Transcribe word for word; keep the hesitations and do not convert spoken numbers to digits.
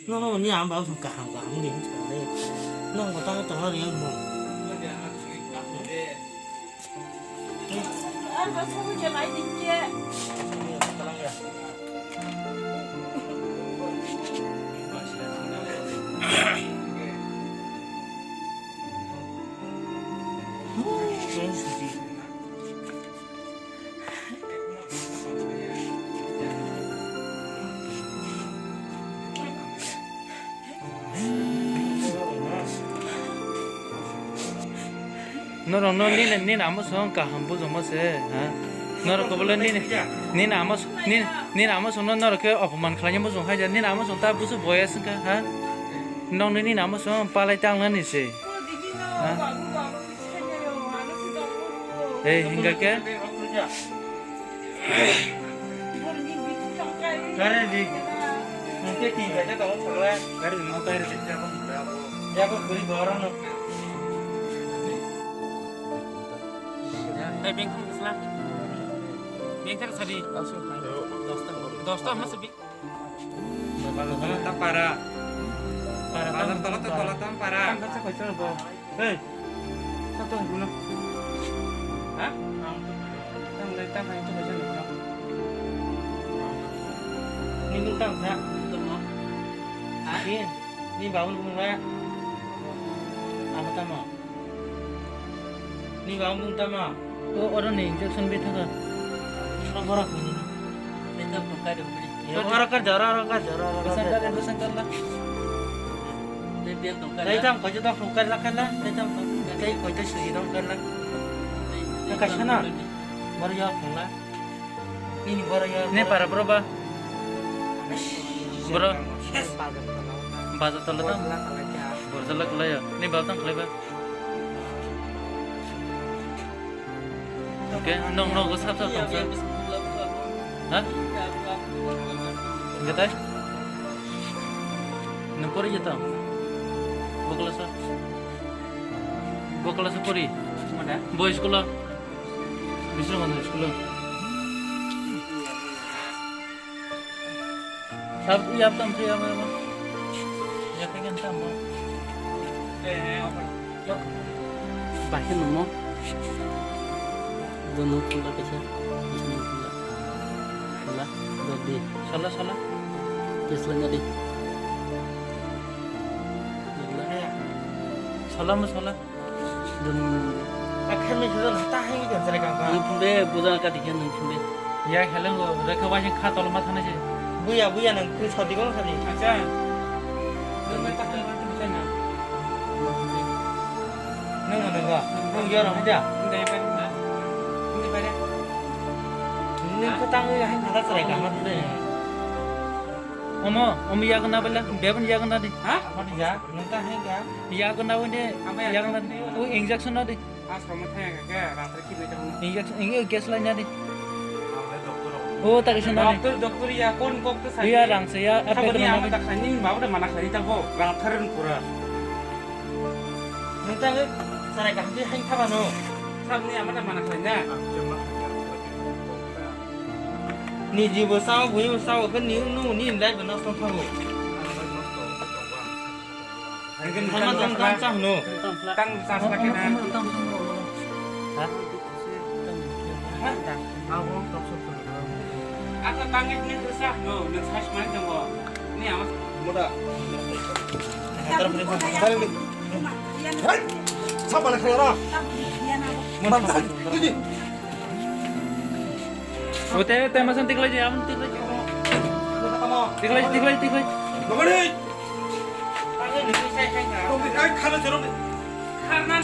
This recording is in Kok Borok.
No, no, ni ang ba kaham kaham ni. No, ko ta to ni mo. Norok no nini, nini amo song kaham bujongma se, ha? Norok kobole nini, nini amo s-, nini, nini amo song no norok ke opoman khlaina bujong hai ja, nini amo song ta busu boya singkha, ha? Nong nini amo song palai tangnani se, ha? Ei, hinga ke? Gari di. Mungkin tinggal dia tahu sekolah. Gari di mau kayak di sini apa? Ya, apa beri barang no? Tei beng thang sla. Beng thang sadi. Dosta, dosta mas bi. Bazar tola tam para. Para bazar tola to tola tam para. Tam kasa koi chal bo. Hei. Sa to guna. Ha? Ang to. Tam le tam hai to koi chal guna. Ni mung tam sa. To mo. Ha? Ni, ni baun mung la. Apa tamo? Ni ba mung tama. O oro ni injection bi thaka. Oro borok ni. Betam tongkai do bri. Oro kar jara, oro kar jara, oro kar jara. Besan kar la. Dai tam koi jadong kar la kar la. Dai tam koi jadong kar la. Kaisa na. Bor ya khong la. Nini boro ya. Ne para bro ba. Bro. Bazar tola tang. Bor tola khlai ya. Ni bab tang khlai ba. Oke, nong nong sap sap tong sa. Ha? Gatai? Nang pori jata? Bokla sa. Bokla sa pori. Mana? Boy school. Bisnu Mandir school. Sab, iya, tam, iya, iya, iya. Iya, kayak gitu, tam, Bang. Bahkan nunggu. Dua nunggu pun tak bisa. Bisa nunggu pun tak. Salah, dua D. Salah, salah. Tes lagi, deh. Salah, salah. Dun. Akhirnya sudah lah, tahan gitu, cerai kangkang. Nung pun be, bukan kata dia nung pun be. Ya, hello, reka wajah khat tolma thana se. Buya, buya, nang kui sadi kong sadi. Acha. Nung main tak main tu bisa na. Nung mana gua? Nung ya orang aja. Nung dari mana? Nung dari mana? Nung kau tanggung ya, hai nara cerai kangkang tu deh. Omo, omo ya kena bela, bebon ya kena di. Hah? Apa dia? Nung tahan ya? Ya kena wende, ya kena. O injection na di. Asrama thaya ka ke, rathar ki beta hono. Injection, inge gas line na di. O ta kisa na di. Doctor, doctor ya kon kok to sa. Ya rang se ya, apa ni ama ta khani, babu da mana khani ta bo, rathar pura. Nung ta nge, sarai ka handi hain thaba no. Sab ni ama ta mana khani na. Ni jibo sao, bui sao, ke ni nu ni lai bana so thabo. Tang tang sa kena. Asa tangit ni tusa no, nung sai semai tong. Ni awas. Muda. Hai, sapa nak kena? Muda, tuji. Ote, te masan tiklai je, am tiklai. Tiklai, tiklai, tiklai. Bagari. Tong di, ai, khana jorok di. Khana.